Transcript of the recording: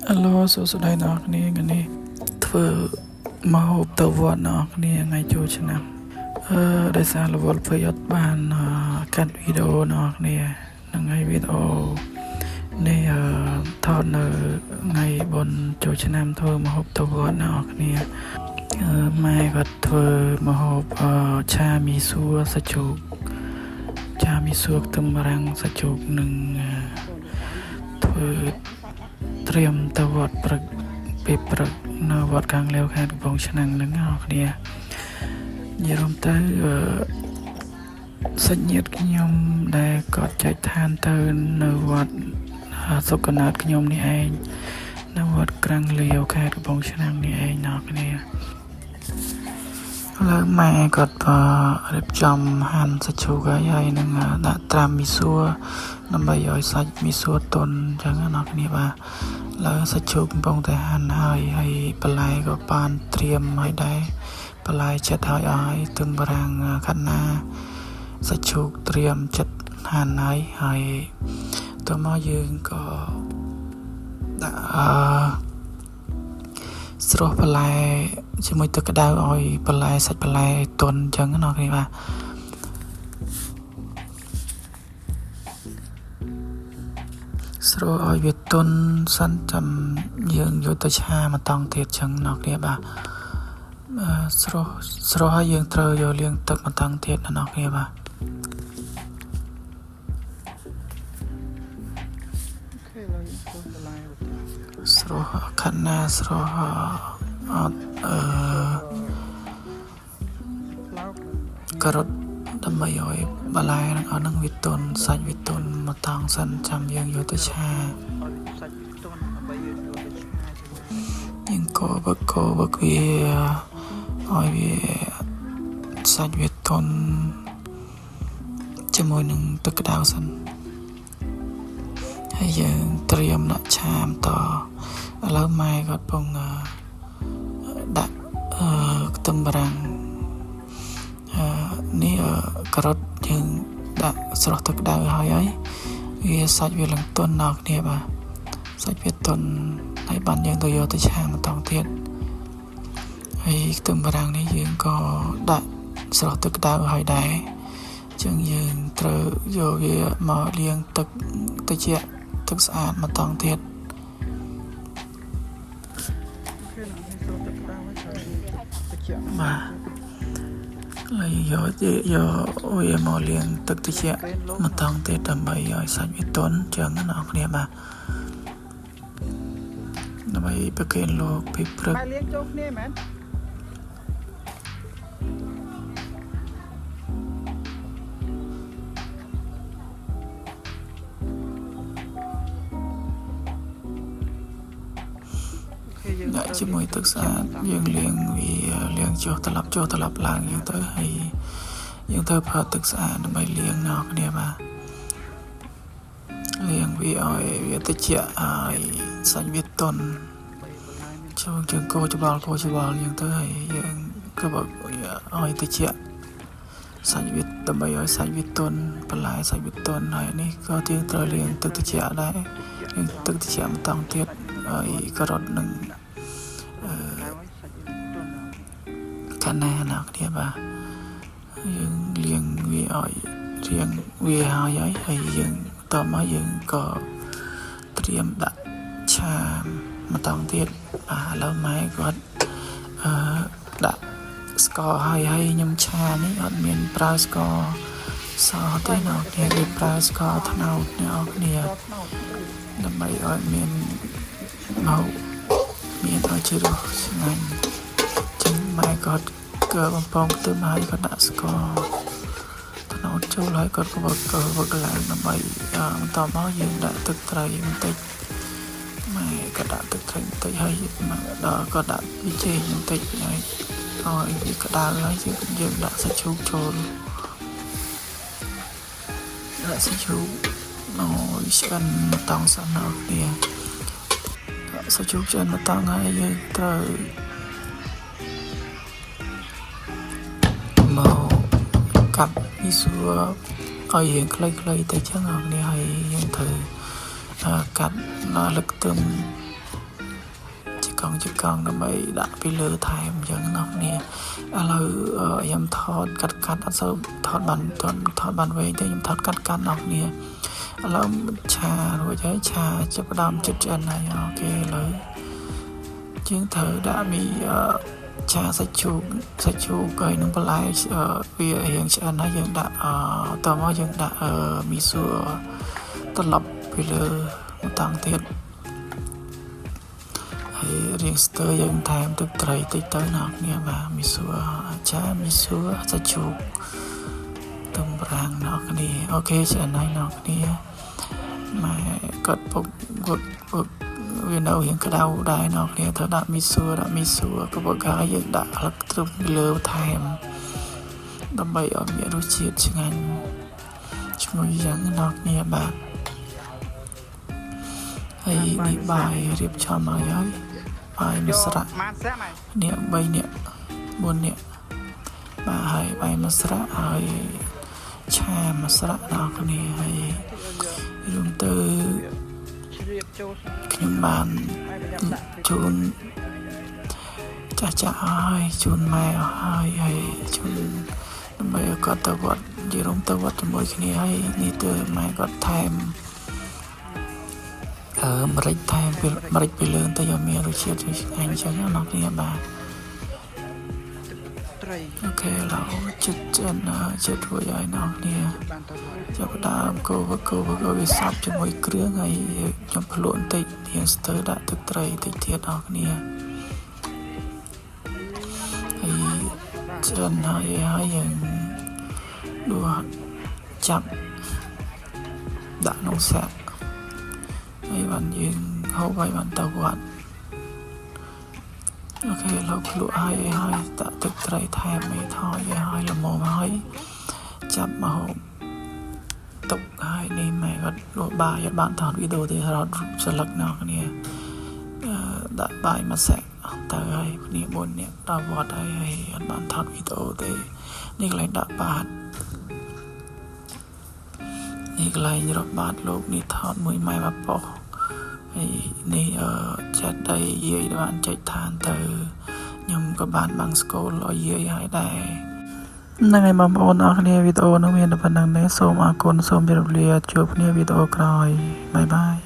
Hello សួស្តីអ្នកនរគ្នាថ្ងៃនេះធ្វើមកហូបទៅវត្តអ្នកនរគ្នាថ្ងៃចូលឆ្នាំដោយសាររវល់ពេកអត់បានកាត់វីដេអូអ្នកនរគ្នាហ្នឹងហើយវីដេអូនេះថតនៅថ្ងៃបុណ្យចូលឆ្នាំធ្វើមកហូបទៅវត្តអ្នកនរគ្នាម៉ែគាត់ធ្វើមកហូបឆាមីសួរសាច់ជ្រូកឆាមីសួរខ្ទឹមបារាំងសាច់ជ្រូកនិងធ្វើ ត្រៀមទៅវត្តព្រឹកពេលព្រឹកនៅវត្តខាងលាវខេត្តកំពង់ឆ្នាំងហ្នឹងអ្នកគ្នានិយាយរួមទៅសាច់ញាតិខ្ញុំដែលគាត់ចែកឋានទៅនៅវត្តសុកណាតខ្ញុំនេះឯងនៅវត្តក្រាំងលាវខេត្តកំពង់ឆ្នាំងនេះឯងអ្នកគ្នាឥឡូវម៉ែគាត់រៀបចំហាន់សាច់ជ្រូកហើយហើយនឹងដាក់ត្រាំមីសួរដើម្បីឲ្យសាច់មីសួរទន់អញ្ចឹងណាអ្នកគ្នាបាទឥឡូវសាច់ជ្រូកកំពុងតែហាន់ហើយហើយបន្លែក៏បានត្រៀមហើយដែរបន្លែចិត្តហើយអស់ហើយទឹមបារាំងខាត់ណាសាច់ជ្រូកត្រៀមចិត្តហាន់ហើយហើយតមកយើងក៏ដាក់ស្រុះបន្លែជាមួយទឹកក្តៅឲ្យបន្លែសាច់បន្លែទន់អញ្ចឹងណាគ្នាបាទស្រុះឲ្យវាទន់សិនចាំយើងយកទៅឆាមួយតង់ទៀតអញ្ចឹងណាគ្នាបាទស្រុះស្រុះហើយយើងត្រូវយកលាងទឹកមួយតង់ទៀតណាគ្នាបាទ OK ឥឡូវយើងធ្វើបន្លែបន្តិច ស្រុះខាត់ណាស្រុះអត់ ផ្លោក ការ៉ុតដើម្បីឲ្យបន្លែទាំងអស់ហ្នឹងវាទន់សាច់វាទន់មួយតង់សិនចាំយើងយកទៅឆា ឲ្យសាច់វាទន់ដើម្បីយើងយកទៅឆាជាមួយ យើងកវឹកកវឹកវាឲ្យវាសាច់វាទន់ជាមួយនឹងទឹកក្តៅសិនហើយយើងត្រៀមដាក់ឆាមតឥឡូវម៉ែគាត់ពងដាក់ខ្ទឹមបារាំងនេះការ៉ុតយើងដាក់ស្រស់ទឹកក្តៅហើយហើយវាសាច់វាឡើងទន់ដល់គ្នាបាទសាច់វាទន់ហើយបានយើងទៅយកទៅឆាម្ដងទៀតហើយខ្ទឹមបារាំងនេះយើងក៏ដាក់ស្រស់ទឹកក្តៅហើយដែរអញ្ចឹងយើងត្រូវយកវាមកលាងទឹកត្រជាក់ទឹកស្អាតម្ដងទៀត OK ណានេះចូលទឹកក្តៅហើយត្រូវទឹកជាក់ បាទហើយយកយកវាមកលាងទឹកត្រជាក់ម្ដងទៀតដើម្បីឲ្យសាច់វាទន់ចឹងណាអ្នកគ្នាបាទដើម្បីប្រគេនលោកពេលព្រឹក បាយលាងចូលគ្នាមែន OK យើង ដាក់ជាមួយទឹកស្អាតយើងលាងវាលាងចុះត្រឡប់ចុះត្រឡប់ឡើងយើងទៅហើយយើងត្រូវប្រើទឹកស្អាតដើម្បីលាងអ្នកគ្នាបាទលាងវាឲ្យវាត្រជាក់ឲ្យសាច់វាទន់ចូលយើងកូរច្បល់កូរច្បល់យើងទៅហើយយើងក៏បើឲ្យត្រជាក់សាច់វាដើម្បីឲ្យសាច់វាទន់បន្លែសាច់វាទន់ហើយនេះក៏យើងត្រូវលាងទឹកត្រជាក់ដែរលាងទឹកត្រជាក់ម្ដងទៀតហើយការ៉ុតនឹង ហើយសាច់វាទន់ ខាងណាអ្នកគ្នាបាទយើងលាងវាឲ្យរៀងវាហើយហើយហើយយើងតមកយើងក៏ត្រៀមដាក់ឆាម្ដងទៀតបាទឥឡូវម៉ែគាត់អឺដាក់ស្ករហើយហើយខ្ញុំឆានេះអត់មានប្រើស្ករសទេអ្នកគ្នាគេប្រើស្ករត្នោតអ្នកគ្នា ថ្នោត ដើម្បីឲ្យមានមកមានឲ្យជ្រោះឆ្ងាញ់ចឹងម៉ែគាត់កើបំពងខ្ទឹមហើយគាត់ដាក់ស្ករត្នោតចូលហើយគាត់ក៏វឹកក៏វឹកឡើងដើម្បីបន្តមកយើងដាក់ទឹកត្រីបន្តិចម៉ែក៏ដាក់ទឹកត្រីបន្តិចហើយម៉ែដល់ក៏ដាក់ប៊ីចេងបន្តិចហើយឲ្យវាក្តៅហើយយើងដាក់សាច់ជ្រូកចូលដាក់សាច់ជ្រូកឲ្យឆ្អិនតង់សិនដល់គ្នាដាក់សាច់ជ្រូកឆ្អិនមកតង់ហើយយើងត្រូវមកកាត់មីសួរឲ្យរៀងខ្លីៗទៅចឹងអ្នកគ្នាហើយយើងត្រូវកាត់លឹកខ្ទឹម កង់ជាកង់ដើម្បីដាក់ពីលើថែមអញ្ចឹងអ្នកគ្នាឥឡូវខ្ញុំថតកាត់កាត់អត់សូវថតបានថតថតបានវែងទេខ្ញុំថតកាត់កាត់អ្នកគ្នាឥឡូវឆារួចហើយឆាចាប់ផ្ដើមចិត្តឆ្អិនហើយ OK ឥឡូវជាងត្រូវដាក់មីឆាសាច់ជ្រូកសាច់ជ្រូកហើយនឹងបន្លែវារៀងឆ្អិនហើយយើងដាក់តមកយើងដាក់មីសួរត្រឡប់ពីលើម្តងទៀតហើយរៀងស្ទើយើងថែមទឹកត្រីតិចទៅអ្នកគ្នាបាទមីសួរឆាមីសួរសាច់ជ្រូកទឹមបារាំងអ្នកគ្នា OK ឆ្អិនហើយអ្នកគ្នាម៉ែគាត់ពុកគាត់ពុកវានៅរៀងក្តៅដែរអ្នកគ្នាត្រូវដាក់មីសួរដាក់មីសួរក៏បើកាយើងដាក់ស្លឹកទ្រឹមលើថែមដើម្បីឲ្យមានរសជាតិឆ្ងាញ់ឈ្ងុយយ៉ាងអ្នកគ្នាបាទហើយនេះបាយរៀបចំហើយហើយបាយមួយស្រាក់ ម៉ានស្រាក់ម៉ែ នាក់3នាក់4នាក់បាទហើយបាយមួយស្រាក់ហើយឆាមួយស្រាក់ដល់គ្នាហើយរួមទៅ ជ្រាបចូល ខ្ញុំបាន ហើយប្រញាប់ដាក់ ជូនចាស់ចាស់អស់ហើយជូនម៉ែអស់ហើយហើយជូនដើម្បីឲ្យគាត់ទៅវត្តនិយាយរួមទៅវត្តជាមួយគ្នាហើយនេះទៅម៉ែគាត់ថែមអឺម្រេចថែមពីម្រេចពីលើទៅឲ្យមានរសជាតិឆ្ងាញ់អញ្ចឹងណាអ្នកគ្នាបាទ ត្រី OK ឥឡូវចិត្តចិនចិត្តរួចហើយអ្នកគ្នា បានទៅហើយ ចាប់ផ្ដើមកូរកូរកូរវាសព្វជាមួយគ្រឿងហើយខ្ញុំភ្លក់បន្តិចរៀងស្ទើរដាក់ទឹកត្រីតិចទៀតអ្នកគ្នាហើយឆ្អិនហើយហើយយើងដួសចាប់ដាក់ក្នុងសាក់ហើយបានយើងហូបហើយបានទៅវត្ត OK លោកភ្លក់ហើយហើយដាក់ទឹកត្រីថែមអីថយហើយល្មមហើយចាប់មកហូបទុកហើយនេះម៉ែគាត់លក់បាយអត់បានថតវីដេអូទេរត់ស្លឹកណោះគ្នាអឺដាក់បាយមួយសាក់ទៅហើយគ្នា4នាក់ដល់វត្តហើយហើយអត់បានថតវីដេអូទេនេះកន្លែងដាក់បាតនេះកន្លែងរកបាតលោកនេះថតមួយម៉ែមកប៉ុស្ហើយនេះអឺចេតីយាយបានចែកឋានទៅខ្ញុំក៏បានបង្ស្កូលឲ្យយាយហើយដែរហ្នឹងហើយបងប្អូនអរគ្នាវីដេអូនោះមានតែប៉ុណ្្នឹងទេសូមអរគុណសូមជម្រាបលាជួបគ្នាវីដេអូក្រោយ bye bye.